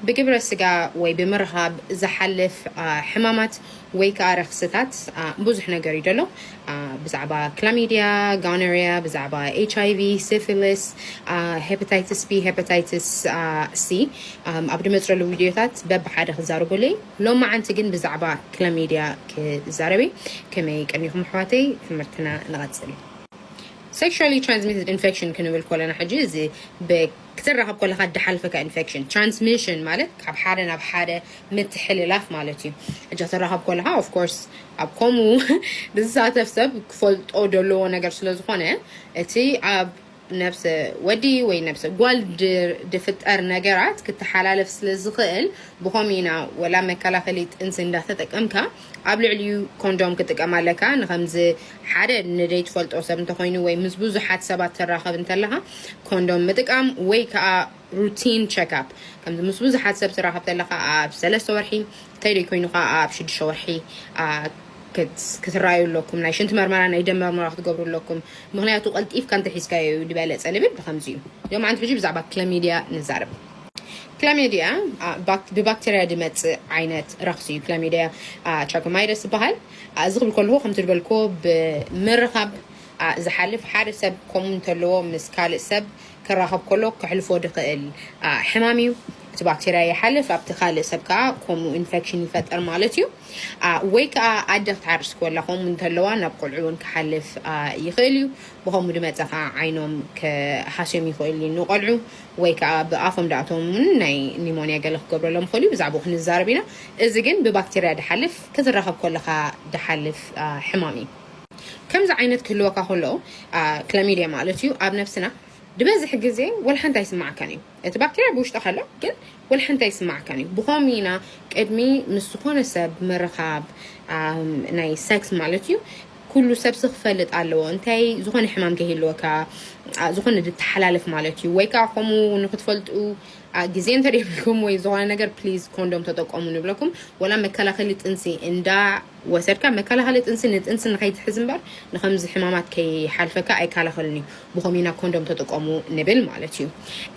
ብግብረ ስጋ ወይ ብምርኻብ ዝሓልፍ ሕማማት ወይ ከዓ ረኽስታት ብዙሕ ነገር እዩ ደሎ። ብዛዕባ ክላሚድያ፣ ጋኖሪያ፣ ብዛዕባ ኤች ኣይ ቪ፣ ሲፊሊስ፣ ሄፓታይትስ ቢ፣ ሄፓታይትስ ሲ ኣብ ድመፅረሉ ቪድዮታት በብሓደ ክዛረበሉ። ሎማዓንቲ ግን ብዛዕባ ክላሚድያ ክዛረበ። ከመይ ቀኒኹም ኣሕዋተይ? ትምህርትና ንቐፅል። Sexually transmitted infection ክንብል ኮለና ሕጂ እዚ ክትራኸብ ኮለካ ድሓልፈካ ኢንፌክሽን። ትራንስሚሽን ማለት ካብ ሓደ ናብ ሓደ ምትሕልላፍ ማለት እዩ። ሕጂ ክትራኸብ ኮለካ ኦፍኮርስ ኣብ ከምኡ ብዝሳተፍ ሰብ ክፈልጦ ደለዎ ነገር ስለ ዝኾነ እቲ ኣብ ነብሰ ወዲ ወይ ነብሰ ጓል ድፍጠር ነገራት ክተሓላለፍ ስለ ዝኽእል ብኸምኡ ኢና ወላ መከላኸሊ ጥንሲ እንዳተጠቀምካ ኣብ ልዕሊኡ ኮንዶም ክጥቀም ኣለካ። ንከምዚ ሓደ ንደይ ትፈልጦ ሰብ እንተኮይኑ ወይ ምስ ብዙሓት ሰባት ትራኸብ እንተለካ ኮንዶም ምጥቃም ወይ ከዓ ሩቲን ቸክኣፕ ከምዚ ምስ ብዙሓት ሰብ ትራኸብ ተለካ ኣብ ሰለስተ ወርሒ እንተይ ደይ ኮይኑ ከዓ ኣብ ሽዱሽተ ወርሒ ክትራዩ ኣለኩም። ናይ ሽንቲ መርመራ ናይ ደም መርመራ ክትገብሩ ኣለኩም። ምክንያቱ ቀልጢፍካ እንተሒዝካዮ እዩ ዝበለፀ ንብል ብከምዚ እዩ። ዮም ዓንቲ ሕጂ ብዛዕባ ክላሚድያ ንዛረብ። ክላሚድያ ብባክቴርያ ድመፅእ ዓይነት ረክሲ እዩ። ክላሚድያ ትራኮማይደስ ዝበሃል። እዚ ክብል ከለኩ ከምቲ ዝበልኩ ብምርኻብ ዝሓልፍ ሓደ ሰብ ከምኡ እንተለዎ ምስ ካልእ ሰብ ክራኸብ ከሎ ክሕልፎ ድኽእል ሕማም እዩ። እቲ ባክቴርያ ይሓልፍ ኣብቲ ካልእ ሰብ ከዓ ከምኡ ኢንፌክሽን ይፈጠር ማለት እዩ። ወይ ከዓ ኣደ ክትሓርስ ክወላ ከምኡ እንተለዋ ናብ ቆልዑ እውን ክሓልፍ ይኽእል እዩ። ብከምኡ ድመፀ ከዓ ዓይኖም ክሃስዮም ይኽእል እዩ ንቆልዑ ወይ ከዓ ብኣፎም ዳእቶም እውን ናይ ኒሞንያ ገለ ክገብረሎም ይኽእል እዩ። ብዛዕባኡ ክንዛረብ ኢና። እዚ ግን ብባክቴርያ ድሓልፍ ክትራኸብ ከለካ ድሓልፍ ሕማም እዩ። ከምዚ ዓይነት ክህልወካ ከሎ ክላሚድያ ማለት እዩ ኣብ ነብስና ድበዝሕ ግዜ ወላ ሓንቲ ኣይስማዓካን እዩ። እቲ ባክቴርያ ብውሽጢ ከሎ ግን ወላ ሓንቲ ኣይስማዓካን እዩ። ብኸምኡ ኢና ቅድሚ ምስ ዝኾነ ሰብ ምርኻብ ናይ ሴክስ ማለት እዩ ኩሉ ሰብ ክፈልጥ ኣለዎ። እንታይ ዝኾነ ሕማም ከይህልወካ ዝኾነ ድተሓላለፍ ማለት እዩ። ወይ ከዓ ከምኡ ንክትፈልጡ ግዜ እንተደይብልኩም ወይ ዝኾነ ነገር ፕሊዝ ኮንዶም ተጠቀሙ ንብለኩም። ወላ መከላኸሊ ጥንሲ እንዳ ወሰድካ መከላኸሊ ጥንሲ ንጥንሲ ንኸይትሕዝ እምበር ንከምዚ ሕማማት ከይሓልፈካ ኣይከላኸልን እዩ። ብኸሚና ኮንዶም ተጠቀሙ ንብል ማለት እዩ።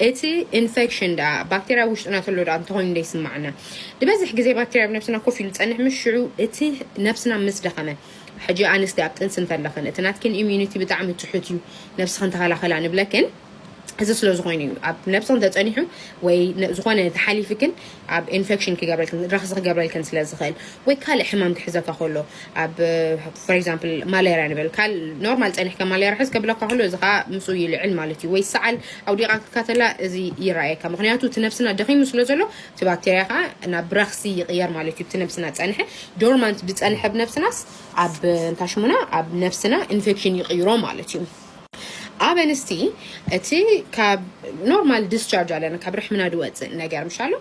እቲ ኢንፌክሽን ዳ ባክቴርያ ውሽጥና ተሎ ዳ እንተኾይኑ እንደ ይስማዕና ድበዝሕ ግዜ ባክቴርያ ብነብስና ኮፍ ኢሉ ጸንሕ ምስ ሽዑ እቲ ነብስና ምስ ደኸመ ሕጂ ኣንስቲ ኣብ ጥንሲ እንተለኽን እቲ ናትክን ኢሚዩኒቲ ብጣዕሚ ትሑት እዩ። ነብስኽን ተኸላኸላ ንብለክን እዚ ስለ ዝኾይኑ እዩ ኣብ ነብስኽን ተጸኒሑ ወይ ዝኾነ ተሓሊፍክን ኣብ ኢንፌክሽን ክገብረልክን ረኽሲ ክገብረልክን ስለ ዝኽእል ወይ ካልእ ሕማም ክሕዘካ ከሎ ኣብ for example ማሌርያ ንበል ካል ኖርማል ጸኒሕካ ማሌርያ ሕዝ ከብለካ ከሎ እዚ ከዓ ምስኡ ይልዕል ማለት እዩ። ወይ ሰዓል ኣውዲቓ ክትካተላ እዚ ይረኣየካ ምክንያቱ እቲ ነብስና ደኺሙ ስለ ዘሎ እቲ ባክቴርያ ከዓ ናብ ረኽሲ ይቕየር ማለት እዩ። እቲ ነብስና ጸንሐ ዶርማንት ዝጸንሐ ብነብስናስ ኣብ እንታይ ሽሙና ኣብ ነብስና ኢንፌክሽን ይቕይሮ ማለት እዩ። ኣብ ኣንስቲ እቲ ካብ ኖርማል ዲስቻርጅ ኣለና ካብ ርሕምና ዝወፅእ ነገር ምሻሎ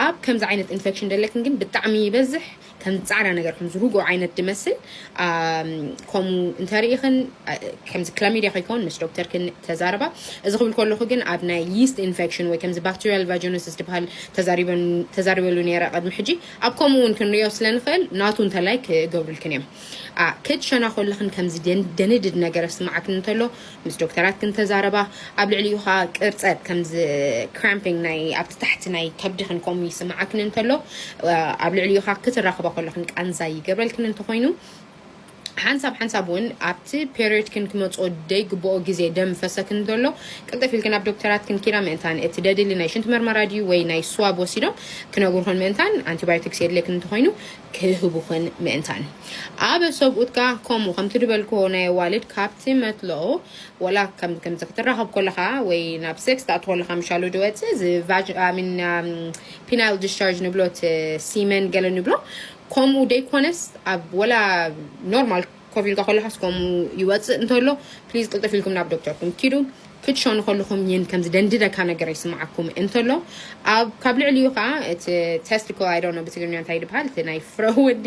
ኣብ ከምዚ ዓይነት ኢንፌክሽን ደለክን ግን ብጣዕሚ ይበዝሕ ከም ፃዕዳ ነገር ከም ዝርጎ ዓይነት ድመስል ከምኡ እንተርኢኽን ከምዚ ክላሚድያ ከይከውን ምስ ዶክተርክን ተዛረባ። እዚ ክብል ከለኹ ግን ኣብ ናይ ይስት ኢንፌክሽን ወይ ከምዚ ባክቴሪያል ቫጂኖሲስ ዝበሃል ተዛሪበሉ ነረ ቅድሚ ሕጂ ኣብ ከምኡ እውን ክንሪኦ ስለ ንኽእል ናቱ እንተላይ ክገብሩልክን እዮም። ክትሸና ከለኽን ከምዚ ደንድድ ነገር ስማዓክን እንተሎ ምስ ዶክተራትክን ተዛረባ። ኣብ ልዕሊኡ ከዓ ቅርፀት ከምዚ ክራምፒንግ ናይ ኣብቲ ታሕቲ ናይ ከብድኽን ከምኡ ይስማዓክን እንተሎ ኣብ ልዕሊኡ ከዓ ክትራኸባ ከለኽን ቃንዛ ይገብረልክን እንተኮይኑ ሓንሳብ ሓንሳብ እውን ኣብቲ ፔሪዮድክን ክመፅኦ ደይግብኦ ግዜ ደም ፈሰክን እንተሎ ቅልጥፍ ኢልክን ኣብ ዶክተራትክን ኪዳ ምእንታን እቲ ደድሊ ናይ ሽንቲ መርመራ ድዩ ወይ ናይ ስዋብ ወሲዶም ክነግሩኽን ምእንታን ኣንቲባዮቲክስ የድልየክን እንተኮይኑ ክህቡኽን ምእንታን። ኣብ ሰብኡትካ ከምኡ ከምቲ ድበልክዎ ናይ ኣዋልድ ካብቲ መትሎ ወላ ከምዚ ክትራኸብ ከለካ ወይ ናብ ሴክስ ትኣቱ ከለካ ምሻሉ ድወፅእ እዚ ፒናይል ዲስቻርጅ ንብሎ እቲ ሲመን ገለ ንብሎ ከምኡ ደይኮነስ ኣብ ወላ ኖርማል ኮፍ ኢልካ ከለካስ ከምኡ ይወፅእ እንተሎ ፕሊዝ ቅልጥፍ ኢልኩም ናብ ዶክተርኩም ኪዱ። ክትሸኑ ከለኹም ይን ከምዚ ደንድደካ ነገር ይስማዓኩም እንተሎ ኣብ ካብ ልዕሊኡ ከዓ እቲ ቴስቲኮል ኣይ ዶንት ኖ ብትግርኛ እንታይ ይድበሃል እቲ ናይ ፍረ ወዲ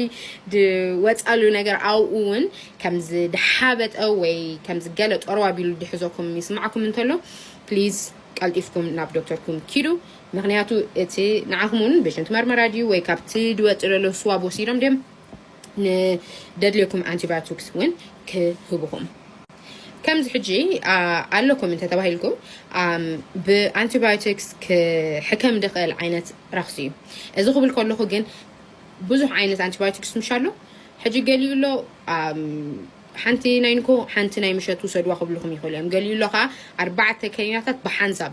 ድወፃሉ ነገር ኣብኡ እውን ከምዚ ድሓበጠ ወይ ከምዚ ገለ ጠርዋ ቢሉ ድሕዘኩም ይስማዓኩም እንተሎ ፕሊዝ ቀልጢፍኩም ናብ ዶክተርኩም ኪዱ። ምክንያቱ እቲ ንዓኹም እውን ብሽንቲ መርመራ ድዩ ወይ ካብቲ ድወፅእ ዘሎ ስዋብ ወሲዶም ድዮም ንደድልየኩም ኣንቲባዮቲክስ እውን ክህብኹም። ከምዚ ሕጂ ኣለኩም እንተተባሂልኩም ብኣንቲባዮቲክስ ክሕከም ድኽእል ዓይነት ረኽሲ እዩ። እዚ ክብል ከለኹ ግን ብዙሕ ዓይነት ኣንቲባዮቲክስ ምሽ ኣሎ። ሕጂ ገሊኡ ኣሎ ሓንቲ ናይ ንኮ ሓንቲ ናይ ምሸት ውሰድዋ ክብልኹም ይኽእሉ እዮም። ገሊኡ ኣሎ ከዓ ኣርባዕተ ከኒናታት ብሓንሳብ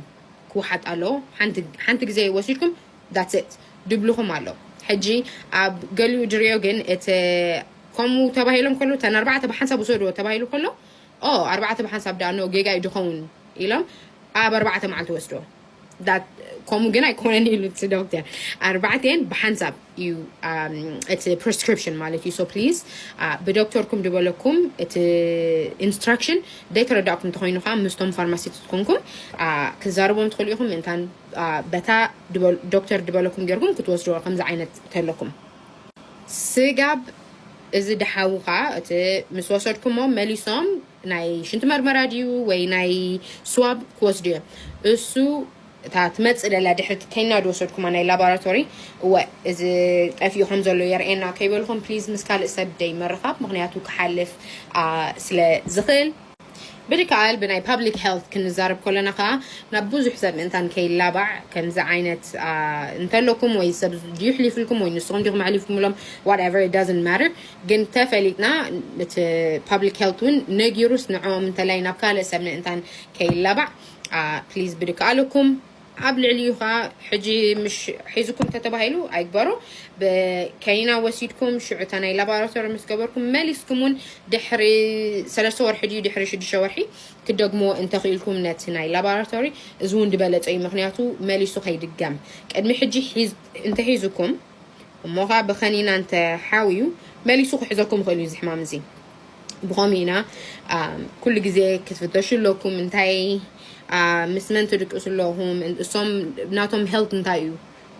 ክወሓጥ ኣለዎ። ሓንቲ ግዜ ወሲድኩም that's it ድብልኹም ኣሎ። ሕጂ ኣብ ገሊኡ ድሪዮ ግን እቲ ከምኡ ተባሂሎም ከሎ እተን ኣርባዕተ ብሓንሳብ ውሰድዎ ተባሂሉ ከሎ ኦ ኣርባዕተ ብሓንሳብ ዳኣ ኖ ጌጋ እዩ ድኸውን ኢሎም ኣብ ኣርባዕተ መዓልቲ ወስድዎ። ከምኡ ግን ኣይኮነን ኢሉ እቲ ዶክተር። ኣርባዕተን ብሓንሳብ እዩ እቲ ፕሪስክሪፕሽን ማለት እዩ። So please ብዶክተርኩም ድበለኩም እቲ ኢንስትራክሽን ዘይተረዳእኩም እንተኮይኑ ከዓ ምስቶም ፋርማሲስት ኮንኩም ክዛረቦም ትኽእሉ ኢኹም። ምእንታን በታ ዶክተር ድበለኩም ገርኩም ክትወስድዎ ከምዚ ዓይነት ተለኩም ስጋብ እዚ ድሓዉ ከዓ እቲ ምስ ወሰድኩሞ መሊሶም ናይ ሽንቲ መርመራ ድዩ ወይ ናይ ስዋብ ክወስዱ እዮም። እሱ እታ ትመፅእ ደላ ድሕርቲ ከይና ድወሰድኩማ ናይ ላቦራቶሪ እወ እዚ ጠፊኡ ከም ዘሎ የርእየና ከይበልኹም ፕሊዝ ምስ ካልእ ሰብ ደይ መርኻብ ምክንያቱ ክሓልፍ ስለ ዝኽእል ብድከኣል ብናይ ፓብሊክ ሄልት ክንዛረብ ከለና ከዓ ናብ ብዙሕ ሰብ ምእንታን ከይላባዕ ከምዚ ዓይነት እንተለኩም ወይ ሰብ ድዩ ሕሊፍልኩም ወይ ንስኹም ዲኹም ኣሕሊፍኩምሎም whatever it doesn't matter ግን ተፈሊጥና እቲ ፓብሊክ ሄልት እውን ነጊሩስ ንዕኦም እንተላይ ናብ ካልእ ሰብ ምእንታን ከይላባዕ ፕሊዝ ብድከኣለኩም ኣብ ልዕሊኡ ከዓ ሕጂ ምሽ ሒዝኩም ተተባሂሉ ኣይግበሮ ብከኒና ወሲድኩም ሽዑ እታ ናይ ላቦራቶሪ ምስ ገበርኩም መሊስኩም እውን ድሕሪ ሰለስተ ወርሒ ድዩ ድሕሪ ሽዱሽተ ወርሒ ክደግሞ እንተኽኢልኩም ነቲ ናይ ላቦራቶሪ እዚ እውን ዝበለፀ እዩ ምክንያቱ መሊሱ ከይድገም ቅድሚ ሕጂ እንተሒዝኩም እሞ ከዓ ብከኒና እንተሓውዩ መሊሱ ክሕዘኩም ይኽእል እዩ እዚ ሕማም እዚ ብኸምኡ ኢና ኩሉ ግዜ ክትፍተሹ ኣለኩም እንታይ ምስ መን ትድቅሱ ኣለኹም እሶም ናቶም ሄልት እንታይ እዩ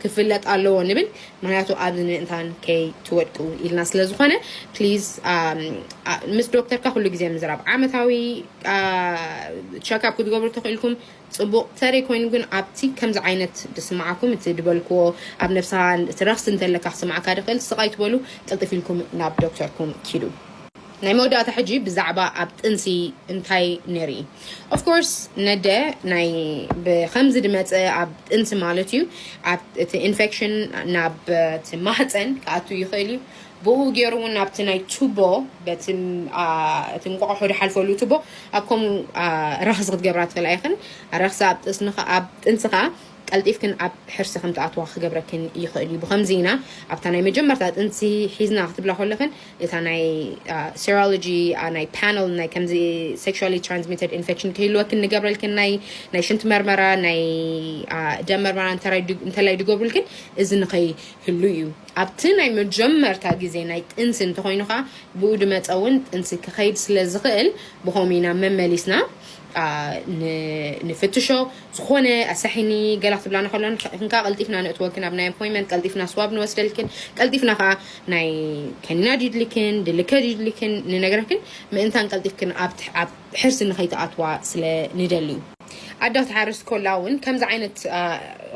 ክፍለጥ ኣለዎ ንብል ምክንያቱ ኣብዚ ምእንታን ከይትወድቁ ኢልና ስለ ዝኾነ ፕሊዝ ምስ ዶክተርካ ኩሉ ግዜ ምዝራብ ዓመታዊ ቸካፕ ክትገብሩ ተኽኢልኩም ፅቡቕ ተረይ ኮይኑ ግን ኣብቲ ከምዚ ዓይነት ዝስማዓኩም እቲ ዝበልክዎ ኣብ ነብስኻ እቲ ረኽሲ እንተለካ ክስማዓካ ድኽእል ስቕ ኣይትበሉ ቅልጥፍ ኢልኩም ናብ ዶክተርኩም ኪዱ ናይ መወዳእታ ሕጂ ብዛዕባ ኣብ ጥንሲ እንታይ ንርኢ of course ነደ ናይ ብከምዚ ድመፀ ኣብ ጥንሲ ማለት እዩ እቲ ኢንፌክሽን ናብ ማህፀን ክኣቱ ይኽእል እዩ ብኡ ገይሩ እውን ናብቲ ናይ ቱቦ በቲ እቲ እንቋቑሖ ድሓልፈሉ ቱቦ ኣብ ከምኡ ረኽሲ ክትገብራ ትኽእላ ኢኽን ረኽሲ ኣብ ጥንስኻ ቀልጢፍክን ኣብ ሕርሲ ከም ትኣትዋ ክገብረክን ይኽእል እዩ ብከምዚ ኢና ኣብታ ናይ መጀመርታ ጥንሲ ሒዝና ክትብላ ከለኽን እታ ናይ serology ናይ panel ናይ ከምዚ sexually transmitted infection ክህልወክን ንገብረልክን ናይ ናይ ሽንቲ መርመራ ናይ ደም መርመራ እንተላይ ድገብሩልክን እዚ ንኸይህሉ እዩ ኣብቲ ናይ መጀመርታ ግዜ ናይ ጥንሲ እንተኮይኑ ከዓ ብኡ ድመፀ እውን ጥንሲ ክኸይድ ስለ ዝኽእል ብኸምኡ ኢና መመሊስና ንፍትሾ ዝኾነ ኣሳሒኒ ገላ ክትብላና ከሎ ክንካ ቀልጢፍና ንእትወክን ኣብ ናይ ኣፖይንመንት ቀልጢፍና ስዋብ ንወስደልክን ቀልጢፍና ከዓ ናይ ከኒና ድድልክን ድልከ ድድልክን ንነግረክን ምእንታን ቀልጢፍክን ኣብ ሕርሲ ንኸይትኣትዋ ስለ ንደሊ ኣዳ ትሓርስ ኮላ እውን ከምዚ ዓይነት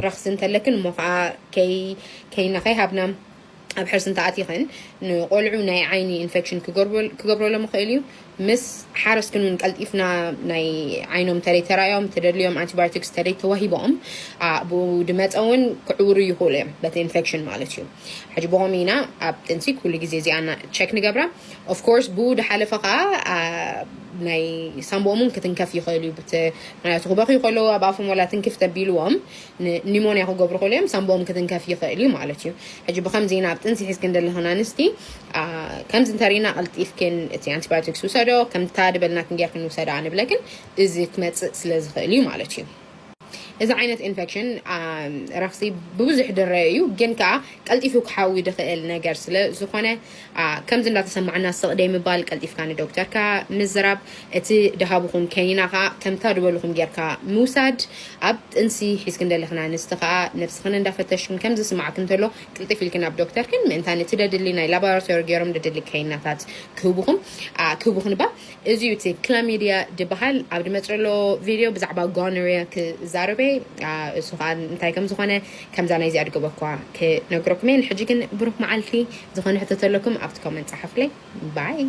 ረኽሲ እንተለክን እሞ ከዓ ከይ ከይና ከይሃብና ኣብ ሕርሲ እንተኣቲኽን ንቆልዑ ናይ ዓይኒ ኢንፌክሽን ክገብረሎም ይኽእል እዩ ምስ ሓረስክን እውን ቀልጢፍና ናይ ዓይኖም ተደይ ተራዮም ተደልዮም ኣንቲባዮቲክስ ተደይ ተዋሂቦም ብኡ ድመፀ እውን ክዕውሩ ይኽእሉ እዮም በቲ ኢንፌክሽን ማለት እዩ ሕጂ ብኸም ኢና ኣብ ጥንሲ ኩሉ ግዜ እዚኣና ቸክ ንገብራ ኦፍኮርስ ብኡ ድሓለፈ ከዓ ናይ ሳምቦኦም እውን ክትንከፍ ይኽእል እዩ ምክንያቱ ክበኽዩ ከለዉ ኣብ ኣፎም ወላ ትንክፍ ተቢልዎም ኒሞንያ ክገብሩ ከሉ እዮም ሳምቦኦም ክትንከፍ ይኽእል እዩ ማለት እዩ ሕጂ ብከምዚ ናብ ጥንሲ ሒዝክን ዘለኽን ኣንስቲ ከምዚ እንተሪና ቀልጢፍክን እቲ ኣንቲባዮቲክስ ውሰዶ ከምታ ድበልናክን ጌርክን ውሰዳ ንብለክን እዚ ክመፅእ ስለ ዝኽእል እዩ ማለት እዩ እዚ ዓይነት ኢንፌክሽን ረክሲ ብብዙሕ ድረየ እዩ ግን ከዓ ቀልጢፉ ክሓዊ ድኽእል ነገር ስለ ዝኾነ ከምዚ እንዳተሰማዕና ስቕ ደይ ምባል ቀልጢፍካ ንዶክተርካ ምዝራብ እቲ ድሃብኹም ከኒና ከዓ ከምታ ድበልኹም ጌርካ ምውሳድ ኣብ ጥንሲ ሒዝክን ደለኽን ኣንስቲ ከዓ ነብስኽን እንዳፈተሽክን ከም ዝስማዕክን እንተሎ ቅልጥፍ ኢልክን ኣብ ዶክተርክን ምእንታን እቲ ደድሊ ናይ ላቦራቶሪ ገይሮም ደድሊ ከይናታት ክህቡኹም ክህቡኽን እባ እዚ እዩ እቲ ክላሚድያ ድበሃል ኣብ ድመፅእ ዘሎ ቪድዮ ብዛዕባ ጎኖሪያ ክዛረበ እሱ ከዓ እንታይ ከም ዝኾነ ከምዛ ናይዚኣ ድገበኳ ክነግረኩም እየ ንሕጂ ግን ብሩክ መዓልቲ ዝኾነ ሕተተለኩም ኣብቲ ኮመንት ፀሓፍለይ ባይ